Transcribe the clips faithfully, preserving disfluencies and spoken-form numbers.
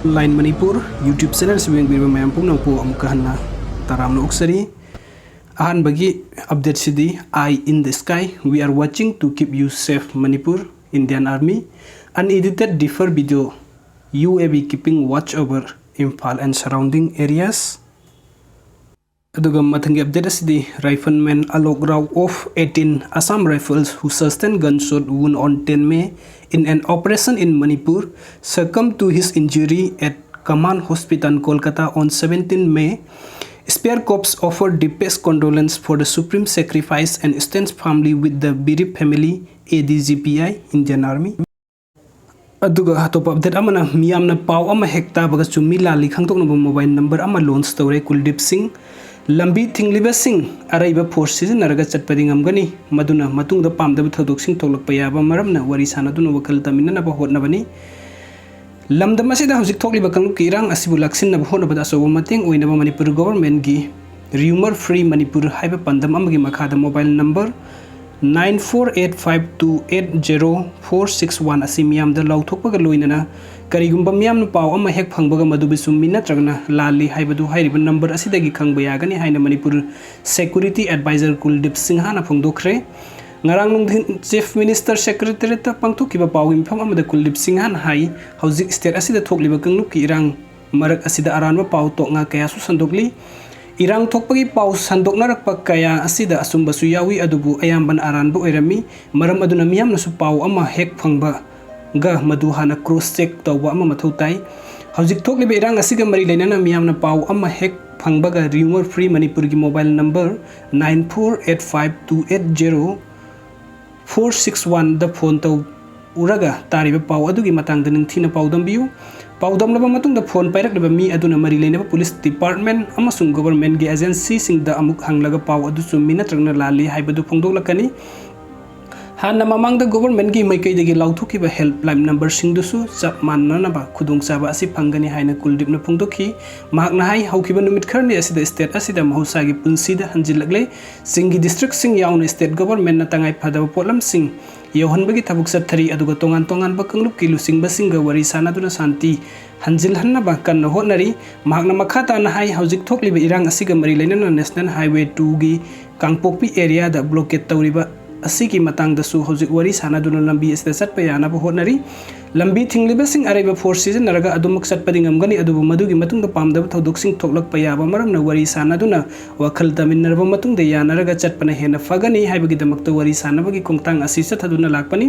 Line Manipur YouTube channel ꯑꯁꯤꯕꯨ ꯌꯦꯡꯕꯤꯔꯤꯕ ꯃꯌꯥꯝ ꯄꯨꯝꯅꯃꯛꯄꯨ ꯑꯃꯨꯛꯀ ꯍꯟꯅ ꯇꯔꯥꯝꯅ ꯑꯣꯛꯆꯔꯤ꯫ ꯑꯍꯥꯟꯕꯒꯤ update CD Eye in the Sky, we are watching to keep you safe, Manipur, Indian Army, unedited deeper video, U A V keeping watch over Imphal and surrounding areas. ꯑꯗꯨꯒ ꯃꯊꯪꯒꯤ update ꯑꯁꯤꯗꯤ Rifleman Alok Rao of eighteen Assam Rifles, who sustained gunshot wound on ten May in an operation in Manipur, succumbed to his injury at Kaman Hospital, Kolkata on seventeen May. Spear Corps offered deepest condolence for the supreme sacrifice and stands firmly with the bereaved family, A D G P I, Indian Army. ꯑꯗꯨꯒ ꯑꯇꯣꯞꯄ update ꯑꯃꯅ, ꯃꯤꯌꯥꯝꯅ ꯄꯥꯎ ꯑꯃ ꯍꯦꯛ ꯇꯥꯕꯒ ꯆꯨꯝꯃꯤ ꯂꯥꯜꯂꯤ ꯈꯪꯗꯣꯛꯅꯕ mobile number ꯑꯃ launch ꯇꯧꯔꯦ ꯀꯨꯜꯗꯤꯞ ꯁꯤꯡ꯫ ꯂꯝꯕꯤ ꯊꯤꯡꯂꯤꯕꯁꯤꯡ ꯑꯔꯩꯕ force ꯁꯤꯖꯤꯟꯅꯔꯒ ꯆꯠꯄꯗꯤ ꯉꯝꯒꯅꯤ, ꯃꯗꯨꯅ ꯃꯇꯨꯡꯗ ꯄꯥꯝꯗꯕ ꯊꯧꯗꯣꯛꯁꯤꯡ ꯊꯣꯛꯂꯛꯄ ꯌꯥꯕ ꯃꯔꯝꯅ ꯋꯥꯔꯤ ꯁꯥꯟꯅꯗꯨꯅ ꯋꯥꯈꯜ ꯇꯥꯃꯤꯟꯅꯅꯕ ꯍꯣꯠꯅꯕꯅꯤ꯫ ꯂꯝꯗꯝ ꯑꯁꯤꯗ ꯍꯧꯖꯤꯛ ꯊꯣꯛꯂꯤꯕ ꯀꯥꯡꯂꯨꯞꯀꯤ ꯏꯔꯥꯡ ꯑꯁꯤꯕꯨ ꯂꯥꯛꯁꯤꯟꯅꯕ ꯍꯣꯠꯅꯕꯗ ꯑꯆꯧꯕ ꯃꯇꯦꯡ ꯑꯣꯏꯅꯕ ꯃꯅꯤꯄꯨꯔ government ꯀꯤ Rumour Free Manipur ꯍꯥꯏꯕ ꯄꯥꯟꯗꯝ ꯑꯃꯒꯤ ꯃꯈꯥꯗ mobile number nine four eight five two eight zero four six one ꯑꯁꯤ ꯃꯤꯌꯥꯝꯗ ꯂꯥꯎꯊꯣꯛꯄꯒ ꯂꯣꯏꯅꯅ, ꯀꯔꯤꯒꯨꯝꯕ ꯃꯤꯌꯥꯝꯅ ꯄꯥꯎ ꯑꯃ ꯍꯦꯛ ꯐꯪꯕꯒ ꯃꯗꯨꯕꯨ ꯆꯨꯝꯃꯤ ꯅꯠꯇ꯭ꯔꯒꯅ ꯂꯥꯜꯂꯤ ꯍꯥꯏꯕꯗꯨ ꯍꯥꯏꯔꯤꯕ number ꯑꯁꯤꯗꯒꯤ ꯈꯪꯕ ꯌꯥꯒꯅꯤ ꯍꯥꯏꯅ ꯃꯅꯤꯄꯨꯔ Security Advisor ꯀꯨꯜꯗꯤꯞ ꯁꯤꯡꯍꯅ ꯐꯣꯡꯗꯣꯛꯈ꯭ꯔꯦ꯫ ꯉꯔꯥꯡ ꯅꯨꯡꯊꯤꯜ Chief Minister Secretariat ꯇ ꯄꯥꯡꯊꯣꯛꯈꯤꯕ ꯄꯥꯎꯒꯤ ꯃꯤꯐꯝ ꯑꯃꯗ ꯀꯨꯜꯗꯤꯞ ꯁꯤꯡꯍꯅ ꯍꯥꯏ, ꯍꯧꯖꯤꯛ state ꯑꯁꯤꯗ ꯊꯣꯛꯂꯤꯕ ꯀꯥꯡꯂꯨꯞꯀꯤ ꯏꯔꯥꯡ ꯃꯔꯛ ꯑꯁꯤꯗ ꯑꯔꯥꯟꯕ ꯄꯥꯎ ꯇꯣꯛꯉꯥ ꯀꯌꯥꯁꯨ ꯁꯟꯗꯣꯛꯂꯤ꯫ ꯏꯔꯥꯡ ꯊꯣꯛꯄꯒꯤ ꯄꯥꯎ ꯁꯟꯗꯣꯛꯅꯔꯛꯄ ꯀꯌꯥ ꯑꯁꯤꯗ ꯑꯆꯨꯝꯕꯁꯨ ꯌꯥꯎꯏ, ꯑꯗꯨꯕꯨ ꯑꯌꯥꯝꯕꯅ ꯑꯔꯥꯟꯕ ꯑꯣꯏꯔꯝꯃꯤ꯫ ꯃꯔꯝ ꯑꯗꯨꯅ ꯃꯤꯌꯥꯝꯅꯁꯨ ꯄꯥꯎ ꯑꯃ ꯍꯦꯛ ꯐꯪꯕꯒ ꯃꯗꯨ ꯍꯥꯟꯅ cross check ꯇꯧꯕ ꯑꯃ ꯃꯊꯧ ꯇꯥꯏ꯫ ꯍꯧꯖꯤꯛ ꯊꯣꯛꯂꯤꯕ ꯏꯔꯥꯡ ꯑꯁꯤꯒ ꯃꯔꯤ ꯂꯩꯅꯅ ꯃꯤꯌꯥꯝꯅ ꯄꯥꯎ ꯑꯃ ꯍꯦꯛ ꯐꯪꯕꯒ Rumour Free Manipur ꯒꯤ mobile number nine four eight five two eight zero four six one ꯗ phone ꯇꯧꯔꯒ ꯇꯥꯔꯤꯕ ꯄꯥꯎ ꯑꯗꯨꯒꯤ ꯃꯇꯥꯡꯗ ꯅꯤꯡꯊꯤꯅ ꯄꯥꯎꯗꯝꯕꯤꯌꯨ꯫ ꯄꯥꯎꯗꯝꯂꯕ ꯃꯇꯨꯡꯗ phone ꯄꯥꯏꯔꯛꯂꯤꯕ ꯃꯤ ꯑꯗꯨꯅ ꯃꯔꯤ ꯂꯩꯅꯕ police department ꯑꯃꯁꯨꯡ government ꯀꯤ agency ꯁꯤꯡꯗ ꯑꯃꯨꯛ ꯍꯪꯂꯒ ꯄꯥꯎ ꯑꯗꯨ ꯆꯨꯝꯃꯤ ꯅꯠꯇ꯭ꯔꯒꯅ ꯂꯥꯜꯂꯤ ꯍꯥꯏꯕꯗꯨ ꯐꯣꯡꯗꯣꯛꯂꯛꯀꯅꯤ꯫ ꯍꯥꯟꯅ ꯃꯃꯥꯡꯗ government ꯀꯤ ꯃꯥꯏꯀꯩꯗꯒꯤ ꯂꯥꯎꯊꯣꯛꯈꯤꯕ helpline number ꯁꯤꯡꯗꯨꯁꯨ ꯆꯞ ꯃꯥꯟꯅꯅꯕ ꯈꯨꯗꯣꯡꯆꯥꯕ ꯑꯁꯤ ꯐꯪꯒꯅꯤ ꯍꯥꯏꯅ ꯀꯨꯜꯗꯤꯞꯅ ꯐꯣꯡꯗꯣꯛꯈꯤ꯫ ꯃꯍꯥꯛꯅ ꯍꯥꯏ, ꯍꯧꯈꯤꯕ ꯅꯨꯃꯤꯠ ꯈꯔꯅꯤ ꯑꯁꯤꯗ state ꯑꯁꯤꯗ ꯃꯍꯧꯁꯥꯒꯤ ꯄꯨꯟꯁꯤꯗ ꯍꯟꯖꯤꯜꯂꯛꯂꯦ꯫ ꯆꯤꯡꯒꯤ district ꯁꯤꯡ ꯌꯥꯎꯅ state government ꯅ ꯇꯉꯥꯏ ꯐꯗꯕ ꯄꯣꯠꯂꯝꯁꯤꯡ ꯌꯧꯍꯟꯕꯒꯤ ꯊꯕꯛ ꯆꯠꯊꯔꯤ꯫ ꯑꯗꯨꯒ ꯇꯣꯉꯥꯟ ꯇꯣꯉꯥꯟꯕ ꯀꯥꯡꯂꯨꯞꯀꯤ ꯂꯨꯆꯤꯡꯕꯁꯤꯡꯒ ꯋꯥꯔꯤ ꯁꯥꯅꯗꯨꯅ ꯁꯥꯟꯇꯤ ꯍꯟꯖꯤꯜꯍꯟꯅꯕ ꯀꯟꯅ ꯍꯣꯠꯅꯔꯤ꯫ ꯃꯍꯥꯛꯅ ꯃꯈꯥ ꯇꯥꯅ ꯍꯥꯏ, ꯍꯧꯖꯤꯛ ꯊꯣꯛꯂꯤꯕ ꯏꯔꯥꯡ ꯑꯁꯤꯒ ꯃꯔꯤ ꯂꯩꯅꯅ National Highway two ꯒꯤ ꯀꯥꯡꯄꯣꯛꯄꯤ area ꯗ blockade ꯇꯧꯔꯤꯕ ꯑꯁꯤꯒꯤ ꯃꯇꯥꯡꯗꯁꯨ ꯍꯧꯖꯤꯛ ꯋꯥꯔꯤ ꯁꯥꯅꯗꯨꯅ ꯂꯝꯕꯤ ꯑꯁꯤꯗ ꯆꯠꯄ ꯌꯥꯅꯕ ꯍꯣꯠꯅꯔꯤ꯫ ꯂꯝꯕꯤ ꯊꯤꯡꯂꯤꯕꯁꯤꯡ ꯑꯔꯩꯕ force ꯁꯤꯖꯤꯟꯅꯔꯒ ꯑꯗꯨꯃꯛ ꯆꯠꯄꯗꯤ ꯉꯝꯒꯅꯤ, ꯑꯗꯨꯕꯨ ꯃꯗꯨꯒꯤ ꯃꯇꯨꯡꯗ ꯄꯥꯝꯗꯕ ꯊꯧꯗꯣꯛꯁꯤꯡ ꯊꯣꯛꯂꯛꯄ ꯌꯥꯕ ꯃꯔꯝꯅ ꯋꯥꯔꯤ ꯁꯥꯅꯗꯨꯅ ꯋꯥꯈꯜ ꯇꯥꯃꯤꯟꯅꯔꯕ ꯃꯇꯨꯡꯗ ꯌꯥꯅꯔꯒ ꯆꯠꯄꯅ ꯍꯦꯟꯅ ꯐꯒꯅꯤ ꯍꯥꯏꯕꯒꯤꯗꯃꯛꯇ ꯋꯥꯔꯤ ꯁꯥꯅꯕꯒꯤ ꯈꯣꯡꯊꯥꯡ ꯑꯁꯤ ꯆꯠꯊꯗꯨꯅ ꯂꯥꯛꯄꯅꯤ꯫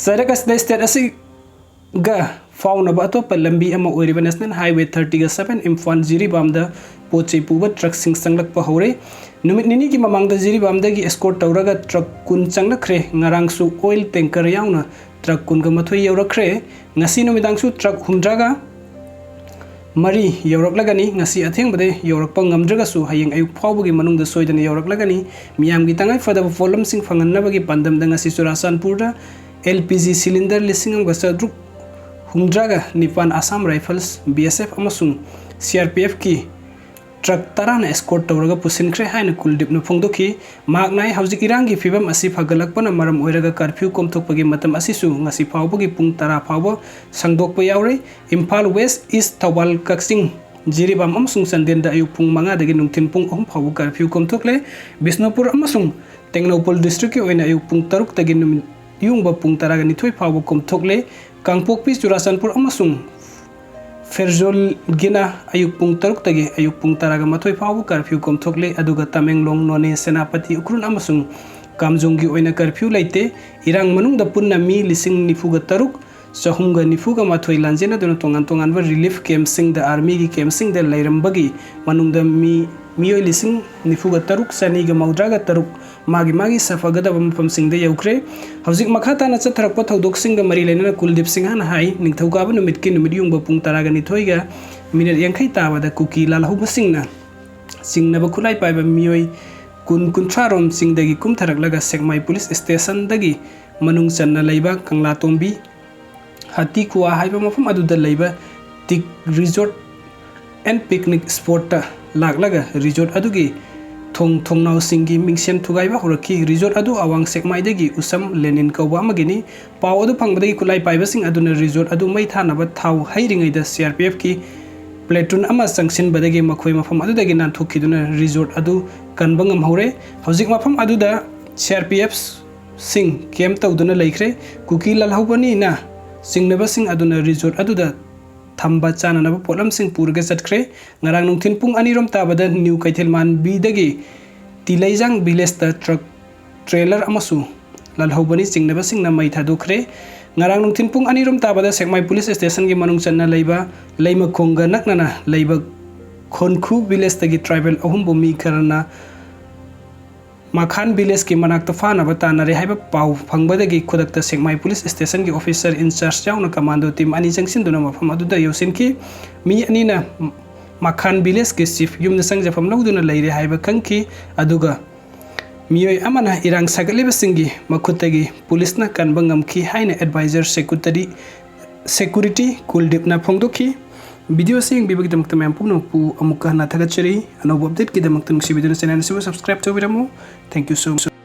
ꯆꯩꯔꯛ ꯑꯁꯤꯗ state ꯑꯁꯤꯒ ꯐꯥꯎꯅꯕ ꯑꯇꯣꯞꯄ ꯂꯝꯕꯤ ꯑꯃ ꯑꯣꯏꯔꯤꯕ National Highway thirty seven Imphal ꯖꯤꯔꯤꯕꯥꯝꯗ ꯄꯣꯠ ꯆꯩ ꯄꯨꯕ truck ꯁꯤꯡ ꯆꯪꯂꯛꯄ ꯍꯧꯔꯦ꯫ ꯅꯨꯃꯤꯠ ꯅꯤꯅꯤꯒꯤ ꯃꯃꯥꯡꯗ ꯖꯤꯔꯤꯕꯥꯝꯗꯒꯤ escort ꯇꯧꯔꯒ truck ꯀꯨꯟ ꯆꯪꯂꯛꯈ꯭ꯔꯦ꯫ ꯉꯔꯥꯡꯁꯨ oil tanker ꯌꯥꯎꯅ truck ꯀꯨꯟꯒ ꯃꯥꯊꯣꯏ ꯌꯧꯔꯛꯈ꯭ꯔꯦ꯫ ꯉꯁꯤ ꯅꯨꯃꯤꯗꯥꯡꯁꯨ truck ꯍꯨꯝꯗ꯭ꯔꯥꯒ ꯃꯔꯤ ꯌꯧꯔꯛꯂꯒꯅꯤ꯫ ꯉꯁꯤ ꯑꯊꯦꯡꯕꯗ ꯌꯧꯔꯛꯄ ꯉꯝꯗ꯭ꯔꯒꯁꯨ ꯍꯌꯦꯡ ꯑꯌꯨꯛ ꯐꯥꯎꯕꯒꯤ ꯃꯅꯨꯡꯗ ꯁꯣꯏꯗꯅ ꯌꯧꯔꯛꯂꯒꯅꯤ꯫ ꯃꯤꯌꯥꯝꯒꯤ ꯇꯉꯥꯏ ꯐꯗꯕ ꯄꯣꯠꯂꯝꯁꯤꯡ ꯐꯪꯍꯟꯅꯕꯒꯤ ꯄꯥꯟꯗꯝꯗ ꯉꯁꯤ ꯆꯨꯔꯥꯆꯥꯟꯄꯨꯔꯗ L P G cylinder ꯂꯤꯁꯤꯡ ꯑꯃꯒ ꯆꯥꯇ꯭ꯔꯨꯛ ꯍꯨꯝꯗ꯭ꯔꯥꯒ ꯅꯤꯄꯥꯟ Assam Rifles, B S F ꯑꯃꯁꯨꯡ C R P F ꯀꯤ truck ꯇꯔꯥꯅ escort ꯇꯧꯔꯒ ꯄꯨꯁꯤꯟꯈ꯭ꯔꯦ ꯍꯥꯏꯅ ꯀꯨꯜꯗꯤꯞꯅ ꯐꯣꯡꯗꯣꯛꯈꯤ꯫ ꯃꯍꯥꯛꯅ ꯍꯥꯏ, ꯍꯧꯖꯤꯛ ꯏꯔꯥꯡꯒꯤ ꯐꯤꯕꯝ ꯑꯁꯤ ꯐꯒꯠꯂꯛꯄꯅ ꯃꯔꯝ ꯑꯣꯏꯔꯒ curfew ꯀꯣꯝꯊꯣꯛꯄꯒꯤ ꯃꯇꯝ ꯑꯁꯤꯁꯨ ꯉꯁꯤ ꯐꯥꯎꯕꯒꯤ ꯄꯨꯡ ꯇꯔꯥ ꯐꯥꯎꯕ ꯁꯥꯡꯗꯣꯛꯄ ꯌꯥꯎꯔꯦ꯫ ꯏꯝꯐꯥꯜ West, East, ꯊꯧꯕꯥꯜ, ꯀꯛꯆꯤꯡ, ꯖꯤꯔꯤꯕꯥꯝ ꯑꯃꯁꯨꯡ ꯆꯥꯟꯗꯦꯜꯗ ꯑꯌꯨꯛ ꯄꯨꯡ ꯃꯉꯥꯗꯒꯤ ꯅꯨꯡꯊꯤꯜ ꯄꯨꯡ ꯑꯍꯨꯝ ꯐꯥꯎꯕ curfew ꯀꯣꯝꯊꯣꯛꯂꯦ꯫ ꯕꯤꯁꯅꯨꯄꯨꯔ ꯑꯃꯁꯨꯡ ꯇꯦꯡꯅꯧꯄꯜ district ꯀꯤ ꯑꯣꯏꯅ ꯑꯌꯨꯛ ꯄꯨꯡ ꯇꯔꯨꯛꯇꯒꯤ ꯅꯨꯃꯤꯠ ꯌꯨꯡꯕ ꯄꯨꯡ ꯇꯔꯥꯒ ꯅꯤꯊꯣꯏ ꯐꯥꯎꯕ ꯀꯣꯝꯊꯣꯛꯂꯦ꯫ ꯀꯥꯡꯄꯣꯛꯄꯤ, ꯆꯨꯔꯥꯆꯥꯟꯄꯨꯔ ꯑꯃꯁꯨꯡ ꯐꯦꯔꯖꯣꯜꯒꯤꯅ ꯑꯌꯨꯛ ꯄꯨꯡ ꯇꯔꯨꯛꯇꯒꯤ ꯑꯌꯨꯛ ꯄꯨꯡ ꯇꯔꯥꯒ ꯃꯥꯊꯣꯏ ꯐꯥꯎꯕ curfew ꯀꯣꯝꯊꯣꯛꯂꯦ꯫ ꯑꯗꯨꯒ ꯇꯃꯦꯡꯂꯣꯡ, ꯅꯣꯅꯦ, ꯁꯦꯅꯥꯄꯇꯤ, ꯎꯈ꯭ꯔꯨꯜ ꯑꯃꯁꯨꯡ ꯀꯥꯝꯖꯣꯡꯒꯤ ꯑꯣꯏꯅ curfew ꯂꯩꯇꯦ꯫ ꯏꯔꯥꯡ ꯃꯅꯨꯡꯗ ꯄꯨꯟꯅ ꯃꯤ ꯂꯤꯁꯤꯡ ꯅꯤꯐꯨꯒ ꯇꯔꯨꯛ, ꯆꯍꯨꯝꯒ ꯅꯤꯐꯨꯒ ꯃꯥꯊꯣꯏ ꯂꯥꯟꯖꯦꯟꯅꯗꯨꯅ ꯇꯣꯉꯥꯟ ꯇꯣꯉꯥꯟꯕ relief camp ꯁꯤꯡꯗ, army ꯒꯤ camp ꯁꯤꯡꯗ ꯂꯩꯔꯝꯕꯒꯤ ꯃꯅꯨꯡꯗ ꯃꯤ, ꯃꯤꯑꯣꯏ ꯂꯤꯁꯤꯡ ꯅꯤꯐꯨꯒ ꯇꯔꯨꯛ, ꯆꯅꯤꯒ ꯃꯧꯗ꯭ꯔꯥꯒ ꯇꯔꯨꯛ ꯃꯥꯒꯤ ꯃꯥꯒꯤ ꯁꯥꯐꯒꯗꯕ ꯃꯐꯝꯁꯤꯡꯗ ꯌꯧꯈ꯭ꯔꯦ꯫ ꯍꯧꯖꯤꯛ ꯃꯈꯥ ꯇꯥꯅ ꯆꯠꯊꯔꯛꯄ ꯊꯧꯗꯣꯛꯁꯤꯡꯒ ꯃꯔꯤ ꯂꯩꯅꯅ ꯀꯨꯜꯗꯤꯞ ꯁꯤꯡꯍꯅ ꯍꯥꯏ, ꯅꯤꯡꯊꯧꯀꯥꯕ ꯅꯨꯃꯤꯠꯀꯤ ꯅꯨꯃꯤꯠ ꯌꯨꯡꯕ ꯄꯨꯡ ꯇꯔꯥꯒ ꯅꯤꯊꯣꯏꯒ minute ꯌꯥꯡꯈꯩ ꯇꯥꯕꯗ ꯀꯨꯀꯤ ꯂꯥꯜꯍꯧꯕꯁꯤꯡꯅ ꯆꯤꯡꯅꯕ ꯈꯨꯠꯂꯥꯏ ꯄꯥꯏꯕ ꯃꯤꯑꯣꯏ ꯀꯨꯟ, ꯀꯨꯟꯊ꯭ꯔꯥ ꯔꯣꯝ ꯆꯤꯡꯗꯒꯤ ꯀꯨꯝꯊꯔꯛꯂꯒ ꯁꯦꯛꯃꯥꯏ police station ꯗꯒꯤ ꯃꯅꯨꯡ ꯆꯟꯅ ꯂꯩꯕ ꯀꯪꯂꯥꯇꯣꯝꯕꯤ, ꯍꯥꯇꯤꯈꯨꯋꯥ ꯍꯥꯏꯕ ꯃꯐꯝ ꯑꯗꯨꯗ ꯂꯩꯕ ꯇꯤꯛ Resort and Picnic Spot ꯇ ꯂꯥꯛꯂꯒ resort ꯑꯗꯨꯒꯤ ꯊꯣꯡ ꯊꯣꯡꯅꯥꯎꯁꯤꯡꯒꯤ ꯃꯤꯡꯁꯦꯝ ꯊꯨꯒꯥꯏꯕ ꯍꯧꯔꯛꯈꯤ꯫ ꯔꯤꯖꯣꯔꯠ ꯑꯗꯨ ꯑꯋꯥꯡ ꯁꯦꯛꯃꯥꯏꯗꯒꯤ ꯎꯁꯝ ꯂꯦꯅꯤꯟ ꯀꯧꯕ ꯑꯃꯒꯤꯅꯤ꯫ ꯄꯥꯎ ꯑꯗꯨ ꯐꯪꯕꯗꯒꯤ ꯈꯨꯠꯂꯥꯏ ꯄꯥꯏꯕꯁꯤꯡ ꯑꯗꯨꯅ ꯔꯤꯖꯣꯔꯠ ꯑꯗꯨ ꯃꯩ ꯊꯥꯅꯕ ꯊꯥꯎ ꯍꯩꯔꯤꯉꯩꯗ ꯁꯤ ꯑꯥꯔ ꯄꯤ ꯑꯦꯐꯀꯤ ꯄ꯭ꯂꯦꯇꯨꯟ ꯑꯃ ꯆꯪꯁꯤꯟꯕꯗꯒꯤ ꯃꯈꯣꯏ ꯃꯐꯝ ꯑꯗꯨꯗꯒꯤ ꯅꯥꯟꯊꯣꯛꯈꯤꯗꯨꯅ ꯔꯤꯖꯣꯔꯠ ꯑꯗꯨ ꯀꯟꯕ ꯉꯝꯍꯧꯔꯦ꯫ ꯍꯧꯖꯤꯛ ꯃꯐꯝ ꯑꯗꯨꯗ ꯁꯤ ꯑꯥꯔ ꯄꯤ ꯑꯦꯐꯁꯤꯡ ꯀꯦꯝꯞ ꯇꯧꯗꯨꯅ ꯂꯩꯈ꯭ꯔꯦ꯫ ꯀꯨꯀꯤ ꯂꯥꯜꯍꯧꯕꯅꯤꯅ ꯆꯤꯡꯅꯕꯁꯤꯡ ꯑꯗꯨꯅ ꯔꯤꯖꯣꯔꯠ ꯑꯗꯨꯗ ꯊꯝꯕ ꯆꯥꯅꯅꯕ ꯄꯣꯠꯂꯝꯁꯤꯡ ꯄꯨꯔꯒ ꯆꯠꯈ꯭ꯔꯦ꯫ ꯉꯔꯥꯡ ꯅꯨꯡꯊꯤꯜ ꯄꯨꯡ ꯑꯅꯤꯔꯣꯝ ꯇꯥꯕꯗ ꯅ꯭ꯌꯨ ꯀꯩꯊꯦꯜꯃꯥꯟꯕꯤꯗꯒꯤ ꯇꯤꯂꯩꯖꯥꯡ ꯚꯤꯂꯦꯖꯇ ꯇ꯭ꯔꯛ ꯇ꯭ꯔꯦꯂꯔ ꯑꯃꯁꯨ ꯂꯥꯜꯍꯧꯕꯅꯤ ꯆꯤꯡꯅꯕꯁꯤꯡꯅ ꯃꯩ ꯊꯥꯗꯣꯛꯈ꯭ꯔꯦ꯫ ꯉꯔꯥꯡ ꯅꯨꯡꯊꯤꯜ ꯄꯨꯡ ꯑꯅꯤꯔꯣꯝ ꯇꯥꯕꯗ ꯁꯦꯛꯃꯥꯏ ꯄꯨꯂꯤꯁ ꯁ꯭ꯇꯦꯁꯟꯒꯤ ꯃꯅꯨꯡ ꯆꯟꯅ ꯂꯩꯕ ꯂꯩꯃꯈꯣꯡꯒ ꯅꯛꯅꯅ ꯂꯩꯕ ꯈꯣꯟꯈꯨ ꯚꯤꯂꯦꯖꯇꯒꯤ ꯇ꯭ꯔꯥꯏꯕꯦꯜ ꯑꯍꯨꯝꯕꯨ ꯃꯤ ꯈꯔꯅ ꯃꯈꯥꯟ ꯚꯤꯂꯦꯖꯀꯤ ꯃꯅꯥꯛꯇ ꯐꯥꯅꯕ ꯇꯥꯟꯅꯔꯦ ꯍꯥꯏꯕ ꯄꯥꯎ ꯐꯪꯕꯗꯒꯤ ꯈꯨꯗꯛꯇ ꯁꯦꯛꯃꯥꯏ ꯄꯨꯂꯤꯁ ꯁ꯭ꯇꯦꯁꯟꯒꯤ ꯑꯣꯐꯤꯁꯔ ꯏꯟꯆꯥꯔꯖ ꯌꯥꯎꯅ ꯀꯃꯥꯟꯗꯣ ꯇꯤꯝ ꯑꯅꯤ ꯆꯪꯁꯤꯟꯗꯨꯅ ꯃꯐꯝ ꯑꯗꯨꯗ ꯌꯧꯁꯤꯟꯈꯤ꯫ ꯃꯤ ꯑꯅꯤꯅ ꯃꯈꯥꯟ ꯚꯤꯂꯦꯖꯀꯤ ꯆꯤꯐ ꯌꯨꯝꯗ ꯆꯪꯖꯐꯝ ꯂꯧꯗꯨꯅ ꯂꯩꯔꯦ ꯍꯥꯏꯕ ꯈꯪꯈꯤ꯫ ꯑꯗꯨꯒ ꯃꯤꯑꯣꯏ ꯑꯃꯅ ꯏꯔꯥꯡ ꯁꯥꯒꯠꯂꯤꯕꯁꯤꯡꯒꯤ ꯃꯈꯨꯠꯇꯒꯤ ꯄꯨꯂꯤꯁꯅ ꯀꯟꯕ ꯉꯝꯈꯤ ꯍꯥꯏꯅ ꯑꯦꯗꯚꯥꯏꯖꯔ ꯁꯦꯀ꯭ꯔꯦꯇꯔꯤ ꯁꯦꯀ꯭ꯌꯨꯔꯤꯇꯤ ꯀꯨꯜꯗꯤꯞꯅ ꯐꯣꯡꯗꯣꯛꯈꯤ꯫ ꯚꯤꯗꯤꯑꯣ ꯑꯁꯤ ꯌꯦꯡꯕꯤꯕꯒꯤꯗꯃꯛꯇ ꯃꯌꯥꯝ ꯄꯨꯝꯅꯃꯛꯄꯨ ꯑꯃꯨꯛꯀ ꯍꯟꯅ ꯊꯥꯒꯠꯆꯔꯤ꯫ ꯑꯅꯧꯕ ꯑꯞꯗꯦꯠꯀꯤꯗꯃꯛꯇ ꯅꯨꯡꯁꯤꯕꯤꯗꯨꯅ ꯆꯦꯅꯦꯜ ꯑꯁꯤꯕꯨ subscribe ꯇꯧꯕꯤꯔꯝꯃꯨ꯫ Thank you so much꯫